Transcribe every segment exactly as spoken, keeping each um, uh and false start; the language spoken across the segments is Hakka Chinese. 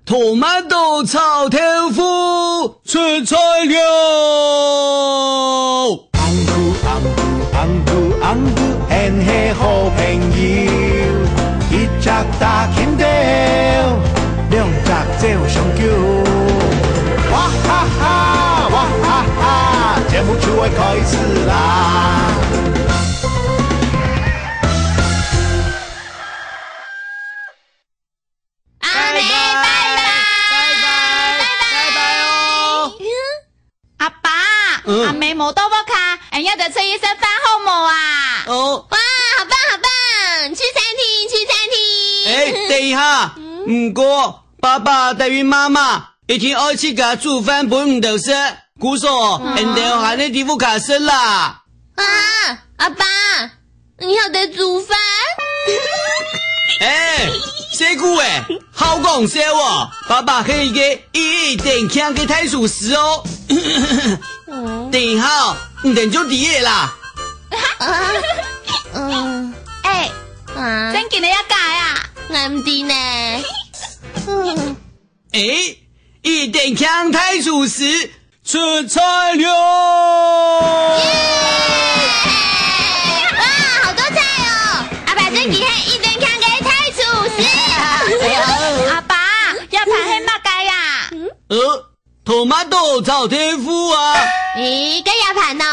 Tomato炒豆腐出菜了！紅菇，紅菇，紅菇，紅菇，𠊎係好朋友。一隻大蠄豆，兩隻照相狗。哇哈哈，哇哈哈，節目就愛開始啦！ 阿姆，拜拜，拜拜，拜拜哦。阿爸，嗯。阿姆無到屋下，𠊎兜出去食飯好無啊？哦。哇，好棒，好棒！去餐廳，去餐廳。欸，等一下，嗯。毋過，爸爸等於媽媽一定愛自家煮飯分你兜食。 故所，𠊎兜還係在屋下食啦。啊，阿爸，你曉得煮飯？欸，細姑仔，好講笑哦！爸爸係一個一等強个大廚師哦。等一下，你兜就知仔啦。啊，嗯。欸，啊。正經个也假个啊？𠊎毋知呢。嗯。 欸，一等強大廚師出菜了！耶！哇，好多菜哦！阿爸正經係一等強个大廚師。阿爸，這盤係麼个啊？呃，tomato炒豆腐啊。咦，該這盤呢？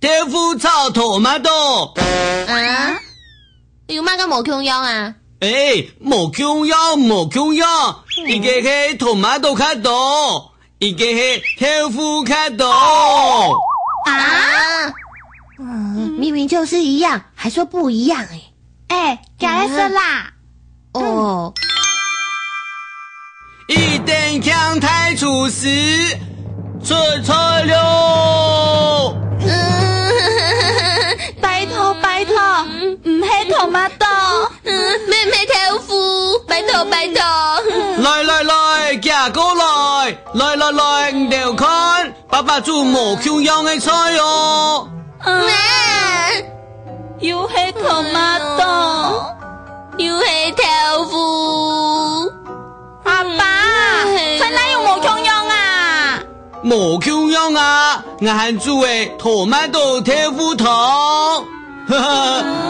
豆腐炒tomato。啊？有麼个無共樣啊？欸，無共樣，無共樣。嗯。一個係tomato較多，一個係豆腐較多。啊？嗯，明明就是一樣，還說不一樣欸。欸，該來說啦。 哦。一等強大廚師出菜了！嗯，拜託，拜託，毋係tomato。嗯，毋係，毋係豆腐，拜託，拜託。來，來，來，行過來！來，來，來，你兜看，爸爸煮無共樣个菜哦！嗯。 又係tomato，又係豆腐。阿爸，菜哪有無共樣啊？無共樣啊，𠊎還煮个tomato豆腐湯。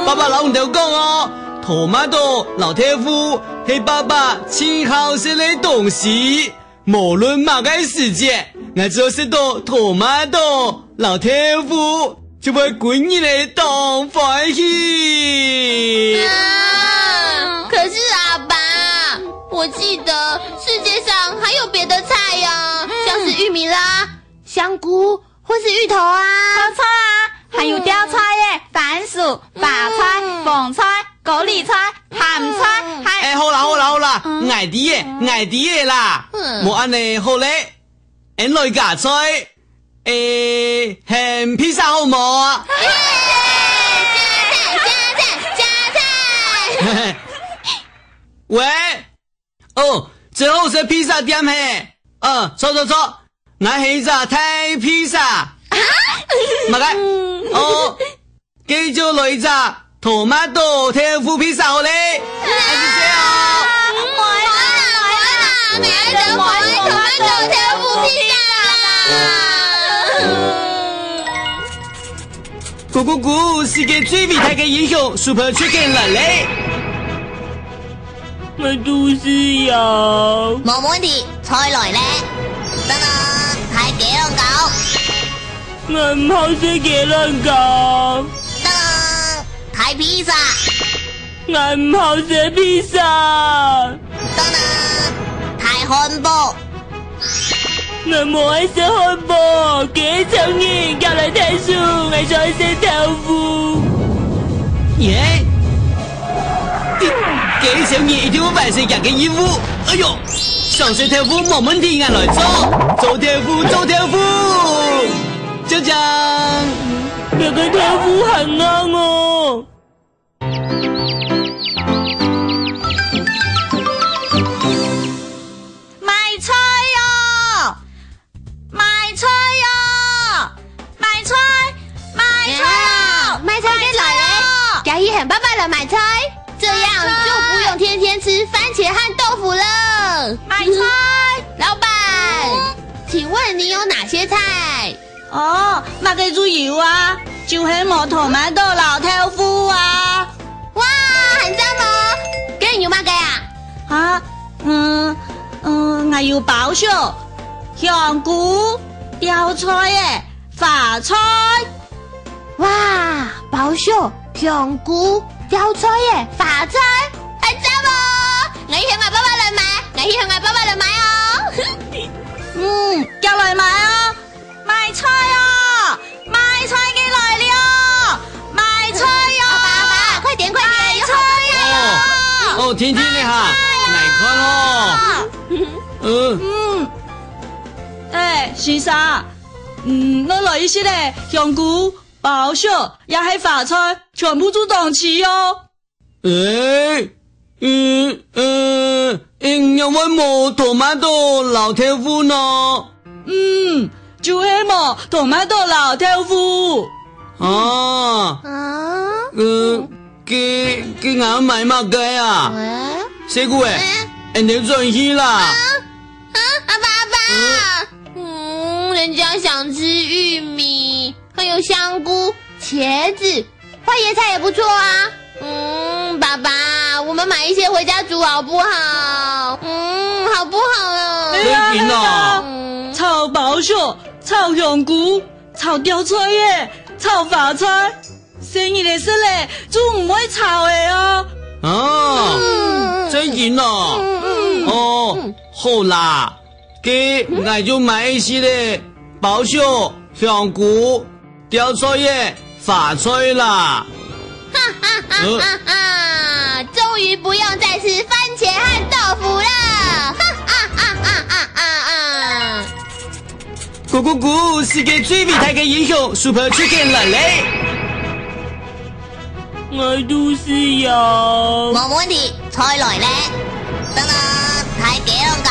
爸爸摎你兜講哦，tomato摎豆腐係爸爸盡好食个東西。 無論麼个時節，𠊎只要食著tomato摎豆腐，就會歸日仔當歡喜。啊，可是阿爸，我記得世界上還有別的菜呀，像是玉米啦、香菇， 或是芋頭啊。好菜啊，還有吊菜耶，番薯、花菜、嗯。紅菜、高麗菜、鹹菜，嗯。還……欸，好啦，好啦，好啦，嗯。𠊎知仔，𠊎知仔啦。嗯。無恁仔好咧，𫣆來加菜，欸，鹹披薩好無啊？耶！加菜，加菜，加菜！喂， 哦，最好食披薩店嘿。呃，著著著，𠊎係一隻大披薩。麼个？哦，該就來一隻tomato豆腐披薩好咧。恁仔細哦。無愛啦，無愛啦，𠊎愛tomato豆腐披薩啦。咕咕咕，世界最偉大个英雄Super Chicken來咧！ 𠊎肚屎枵。無問題，菜來咧。噔噔，大雞卵糕。𠊎毋好食雞卵糕。噔噔，大披薩。𠊎毋好食披薩。噔噔，大漢堡。 𠊎無愛食漢堡，該請人遽來𢯭手，𠊎想愛食豆腐。耶！該請人一定會完成厥个任務。哎喲，想食豆腐無問題，𠊎來做。做豆腐，做豆腐！鏘鏘！這个豆腐還硬哦。 賣菜哦！賣菜哦！賣菜！賣菜哦！賣菜个來咧，賣菜哦！今日喊爸爸來買菜，這樣就不用天天吃番茄和豆腐了。菜。老闆，請問你有哪些菜？哦，麼个都有啊，就係無tomato摎豆腐啊。哇，很讚哦！該你有麼个啊？啊，嗯，嗯，還有包粟、香菇、吊菜仔、花菜。 哇，包粟、香菇、吊菜仔、花菜，很讚哦！𠊎去喊𠊎爸爸來買，𠊎去喊𠊎爸爸來買哦。嗯，遽來買哦！買菜哦！買菜个來了！買菜哦！阿爸，阿爸，快點，快點，買菜哦！哦，哦，甜甜个哈，來看哦。嗯。嗯。哎，先生，嗯，𠊎來一息仔香菇、 包粟也係花菜，全部都當齊哦。誒，嗯，呃，仰會無tomato摎豆腐呢？嗯，就係無tomato摎豆腐。啊，啊？呃，該，該𠊎買麼个啊？喂？細姑仔，嗯？𠊎兜轉去啦。啊？啊，阿爸，阿爸！嗯？嗯，人家想吃玉米， 還有香菇、茄子、花椰菜也不錯啊。嗯，爸爸，我們買一些回家煮好不好？嗯，好不好啊？對啊，對啊。嗯。炒包粟、炒香菇、炒吊菜仔、炒花菜，細人仔食了就毋會吵了哦。啊，嗯。正經哦。嗯，嗯。哦，嗯。好啦， 該𠊎就買一息仔包粟、香菇、吊菜仔、花菜啦。哈哈哈哈哈！終於不用再吃番茄和豆腐了！哈哈哈哈哈哈！咕咕咕，世界最偉大个英雄Super Chicken來咧！ 𠊎肚屎枵。無問題，菜來咧。噔噔，大雞卵糕。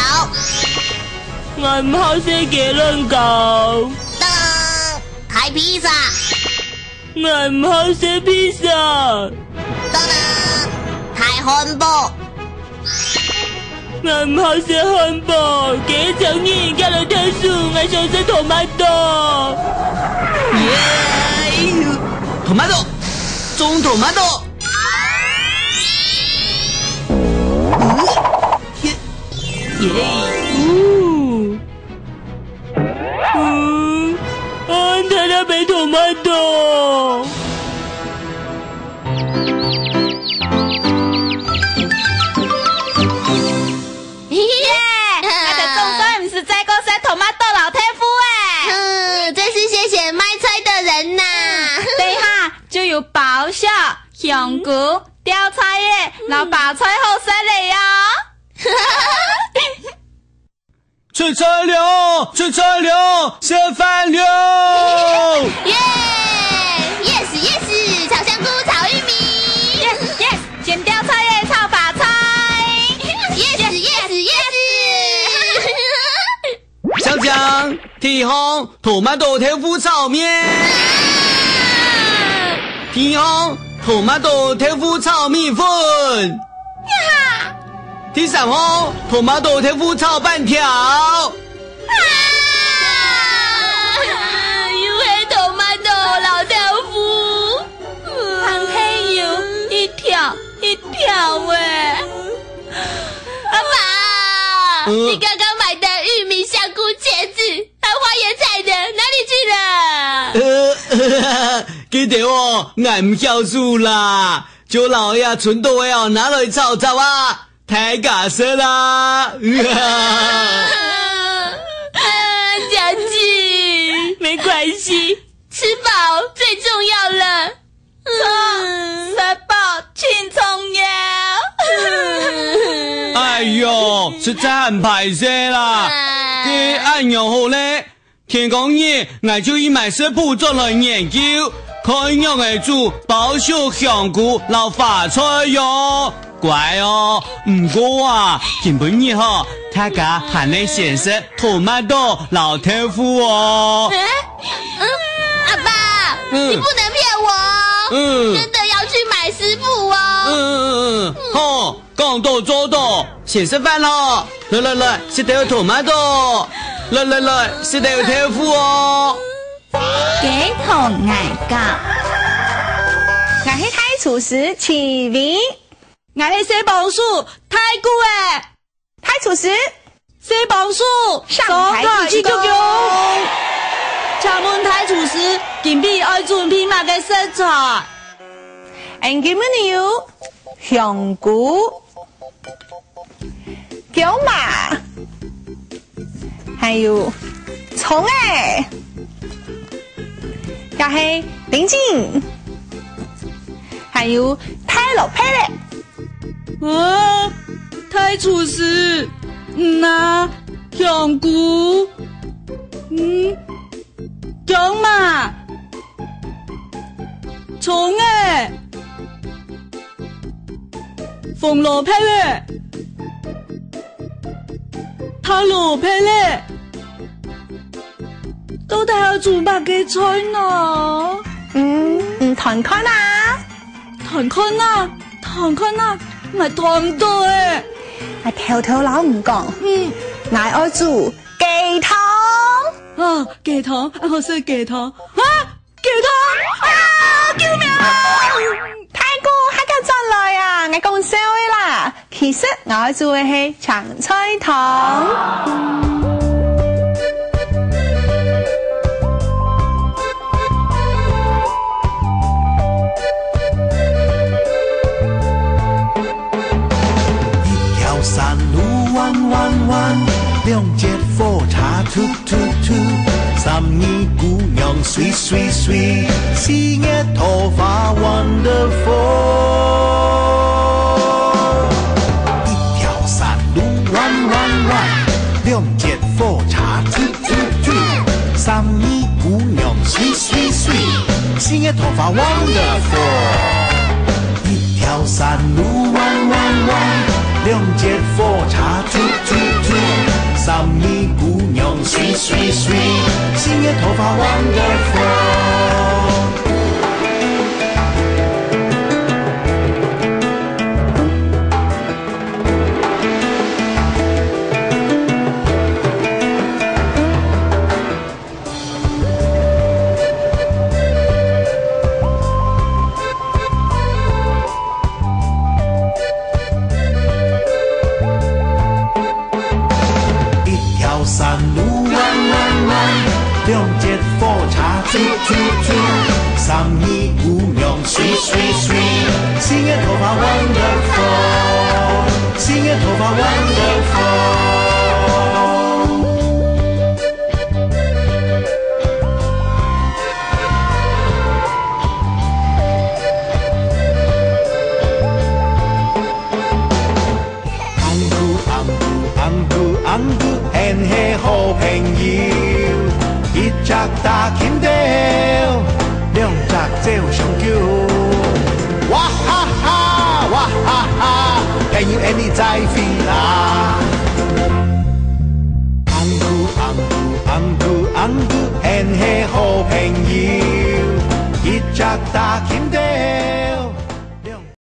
𠊎毋好食雞卵糕。噔噔，大披薩。𠊎毋好食披薩。噔噔，大漢堡。 𠊎毋好食漢堡，該隻人遽來𢯭手，𠊎想食tomato。耶，tomato，種tomato。耶，耶。哦。 嗯，啊，大家買tomato。耶，𠊎兜總算毋使再過食tomato摎豆腐咧。嗯，真是謝謝賣菜的人吶。等一下就有包粟、香菇、吊菜仔摎花菜好食咧喲。 出菜了，出菜了，食飯了！耶，yes，yes，炒香菇，炒玉米。Yes，yes，鹹吊菜仔，炒花菜。Yes，yes，yes。香香，第一項，tomato豆腐炒麵。第二項，tomato豆腐炒米粉。 第三項，tomato豆腐炒粄條。啊！又係tomato摎豆腐。還係有一條一條欸。阿爸，嗯。你剛剛買的玉米、香菇、茄子，還有花椰菜呢，哪裡去了？呃，該兜哦，𠊎毋曉得啦。 就摎這賰到个哦拿來炒雜啊，大家食啊！啊，佳琪，沒關係，吃飽最重要了。著，食飽盡重要。哎喲，實在還敗勢啦！哎。該恁樣好咧， 天光日，𠊎就去買食譜轉來研究，看仰仔煮包粟、香菇摎花菜喲。乖哦，毋過啊，今晡日吼，大家還係先食tomato摎豆腐哦。欸？嗯，阿爸，嗯。你不能騙我哦，嗯。真的要去買食譜哦。嗯，嗯，嗯，嗯，好。 講到做到，請食飯咯！來來來，食兜tomato！來來來，食兜豆腐哦！雞同𠊎講，𠊎係大廚師Ciwi，𠊎係細幫手大牯仔。大廚師，細幫手上台一鞠躬。請問大廚師，今晡日愛準備麼个食材？ 𠊎今晡日有香菇、薑嫲，還有蔥仔，也係丁精，還有大蘿蔔仔。哇，大廚師，嗯啊，香菇，嗯， 薑嫲、蔥仔、紅蘿蔔仔、大蘿蔔仔，到底愛煮麼个菜呢？嗯，你看看啊！看看啊，看看啊，𠊎看毋到欸。𠊎偷偷摎你講，嗯，𠊎愛煮雞湯。啊，雞湯，啊，好食雞湯。啊， 雞湯！啊，救命啊！大牯，還敢轉來啊？𠊎講笑个啦。其實𠊎愛煮个係青菜湯。一條山路彎彎彎，兩節火車突 突突，三義姑娘sweet sweet sweet，四月桃花wonderful。一條山路彎彎彎，兩節火車突突突，三義姑娘sweet sweet sweet，四月桃花wonderful。 一條山路彎彎彎，兩節火車突突突，三義姑娘sweet sweet sweet，四月桃花wonderful。 一條山路彎彎彎，兩節火車突突突，三義姑娘sweet sweet sweet，四月桃花wonderful，四月桃花wonderful。 紅姑紅姑紅姑紅姑，𫣆係好朋友，一隻打金豆，兩隻走相救。哇哈哈，哇哈哈，朋友，𫣆俚再會。